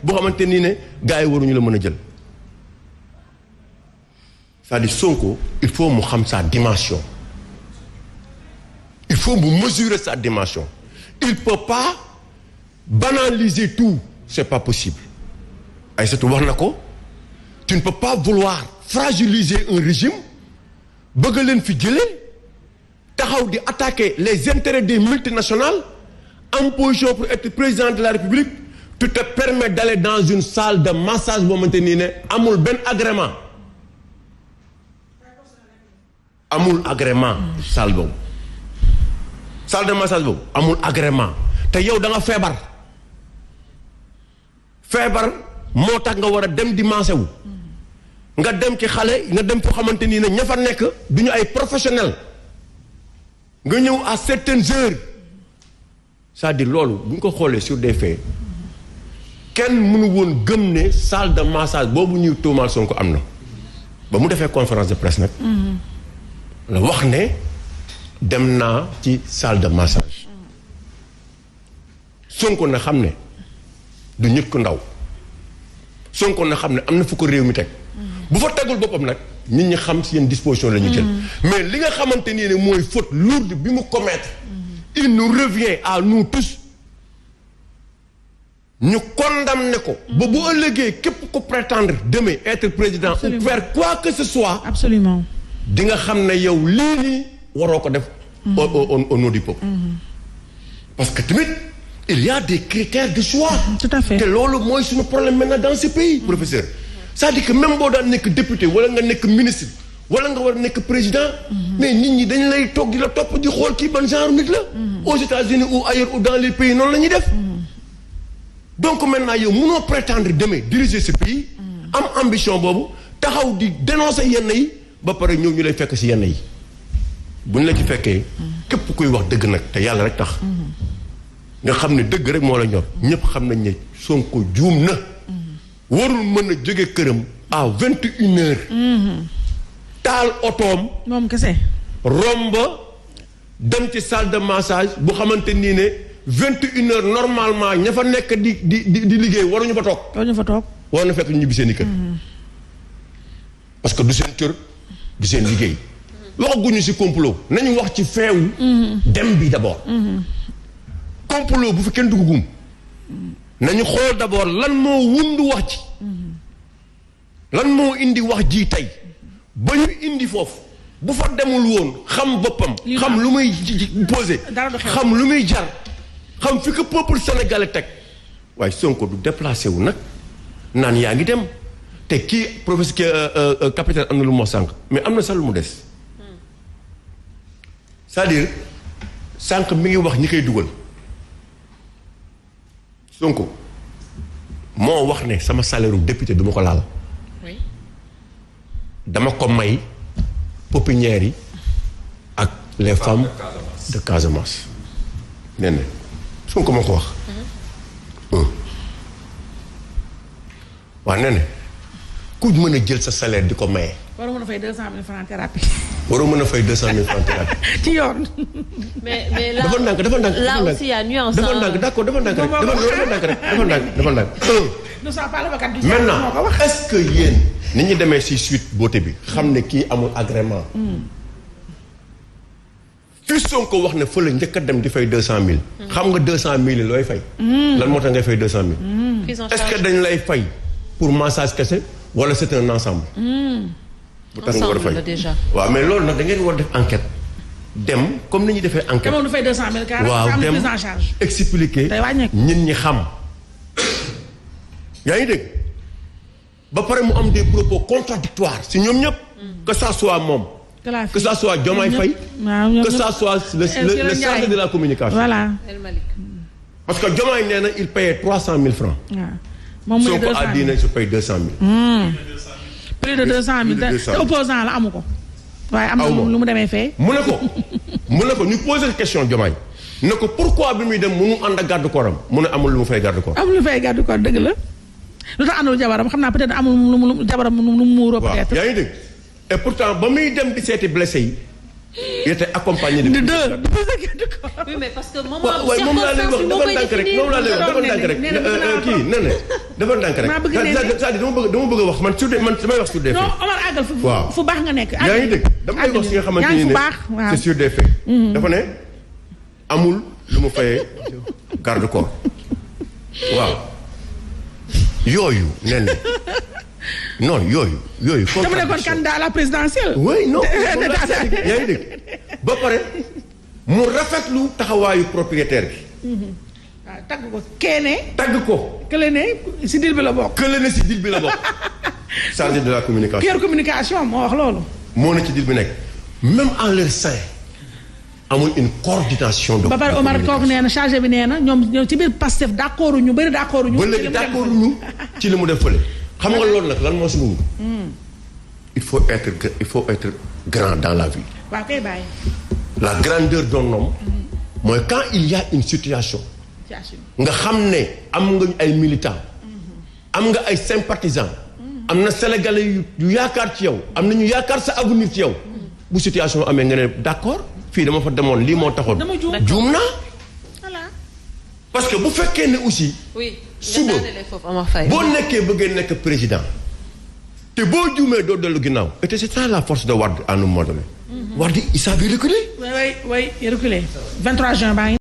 boo xamante ni ne gars yi waruñu la mën a jël c'est-à-dire Sonko il faut mu xam sa dimension il faut mu mesurer sa dimension il peut pas banaliser tout c'est pas possible Aïssatou wax na ko tu ne peux pas vouloir fragiliser un régime bëgg leen fi jëlee taxaw di attaquer les intérêts des multinationales en position pour être président de la République tu te permets d'aller dans une salle de massage boo xamante nii ne amul benn agrément salle boobu salle de massage boobu amul agrément te yow da nga feebar moo tax nga war a dem di massé wu nga dem ci xale nga dem foo xamante nii ne ña fa nekk du ñu ay professionnels nga ñëw à certaines heures c'est-à-dire loolu bu ñu ko xoolee sur des faits kenn mënu woon gëm ne salle de massage boobu ñuy tuumaal Sonko am na ba mu defee conférence de presse nag la wax ne dem naa ci salle de massage Sonko na xam ne du nit ku ndaw Sonko na xam ne am na fu ko réew mi teg bu fa tegul boppam nag nit ñi xam si yenn disposition la ñu jël mais li nga xamante nii ne mooy faute lourde bi mu commettre il nous revient à nous tous ñu condamné ko ba bu ëllëgee képp ko prétendre demain être président ou faire quoi que ce soit absolument di nga xam ne yow lii nii waroo ko def au nom du peuple parce que tamit il y a des critères de choix tout à fait te loolu mooy suñu problème maintenant dans ce pays professeur c'est-à-dire que même boo daan nekk député wala nga nekk ministre wala nga war a nekk président mais nit ñi dañ lay toog di la topp di xool kii ban genre nit la aux États-Unis ou ailleurs ou dans les pays noonu la ñuy def donc maintenant yow mënoo prétendre demain diriger ce pays am ambition boobu taxaw di dénoncer yenn yi ba pare ñëw ñu lay fekk ci yenn yi bu ñu la ci fekkee képp kuy wax dëgg nag te yàlla rek tax nga xam ne dëgg rek moo la ñor ñëpp xam nañ ne Sonko juum na warul mën a jóge këram à 21 heures taal otoom moom kese romba dem ci salle de massage bu xamante nii ne 21 heures normalement ña fa nekk di liggéey waruñu fa toog war na fekk ñu ñibbi seen i kër parce que du seen kër du seen liggéey waxaguñu ci complot nañu wax ci feewu dem bi d'abord complot bu fi kenn duggagum nañu xool d'abord lan moo wundu wax ci lan moo indi wax ji tey ba ñu indi foofu bu fa demul woon xam boppam xam lu muy posé xam lu muy jar xam fi ko peuple sénégalais teg waaye Sonko du déplacé wu nag naan yaa ngi dem te kii professeur capitaine am na lu mu wax sànq mais am na sax lu mu des c'est-à-dire sànq mi ngi wax ñi koy dugal Sonko moo wax ne sama salaire u député du ma ko laal dama ko may pépinières yi ak les femmes de Casamance nee na Sonko moo ko wax waaw nee na ku mën a jël sa salaire di ko maye. waroo mën a fay 200 000 francs thérapie. waroo mën a fay 200 000 francs thérapie. ci yoon. mais là dafa ndànk dafa ndànk. là aussi y a nuance. dafa ndànk d'accord dafa ndànk rek dafa ndànk. maintenant est-ce que yéen ni ñu demee ci suite beauté bi xam ne kii amul agrément. fi Sonko wax ne fa la njëkk a dem di fay 200 000. xam nga 200 000 looy fay. lan moo tax ngay fay 200 000. est-ce que dañ lay fay pour massage kese wala c'est un ensemble. bu tax nga war a fay déjà. waaw mais loolu nag da ngeen war def enquête dem comme ni ñuy defee enquête. moom du fay 200 000 carrément. waaw dem expliquer nit ñi xam. yaa ngi dégg ba pare mu am des propos contradictoires si ñoom ñëpp. que ça soit moom. que ça soit Diomaye Faye. que ça soit le chargé de la communication. voilà. parce que Diomaye nee na il payait 300 000 francs. moom mu ne 200 000 Sonko a dit ne je paye 200 000. plus de 200 000 te opposant la amu ko. waaye am na lu mu demee fee. mu ne ko ñu posé question Diomaye ne ko pourquoi bi muy dem mënu ànd ak garde corps am mu ne amul lu mu fay garde corps. amul lu fay garde corps dëgg la. lu tax àndul jabaram xam naa peut-être amul jabaram nu mu muuroo peut-être. yaa ngi dégg et pourtant ba muy dem di seeti blessé yi il était accompagné de deux. oui mais parce que moom laa lay wax dafa ndànk rek moom laa lay wax dafa ndànk rek kii nee na dafa ndànk rek c'est-à-dire dama bëgg a wax man damay wax sur des faits. non Omar àggal fu baax nga nekk. yaa ngi dégg damay wax si nga xamante ni ne c'est sur des faits. dafa ne amul lu mu fayee garde corps waaw yooyu nee na non yooyu. dama nekkoon candidat à la présidentielle. oui non yaa ngi dégg ba pare mu rafetlu taxawaayu propriétaire bi. waaw tagg ko keene. tagg ko. kële ne si dil bi la bokk. chargé de la communication. Pierre communication moo wax loolu. moo na ci dil bi nekk même en leur sein amul une coordination. ba pare Omar kooku nee na chargé bi nee na ñoom ci biir Pastef d'accord ñu bëri d'accord ñu. ba léegi d'accord ñu ci li mu def fële. xam nga loolu nag lan moo si wut. il faut être grand dans la vie. waaw kay bàyyi. la grandeur d'un homme. mooy quand il y a une situation. nga xam ne am nga ay militants. am nga ay sympathisants. am na sénégalais yu yaakaar ci yow am na ñu yaakaar sa avenir ci yow. bu situation amee nga ne d'accord fii dama fa demoon lii moo taxoon. juum naa. voilà. parce que bu fekkee ne aussi. suba boo nekkee bëggee nekk président te boo juumee doo dellu ginnaaw. et c'est ça la force de Wade à un moment donné. Wade il savait reculer. oui reculer 23 juin baa ngi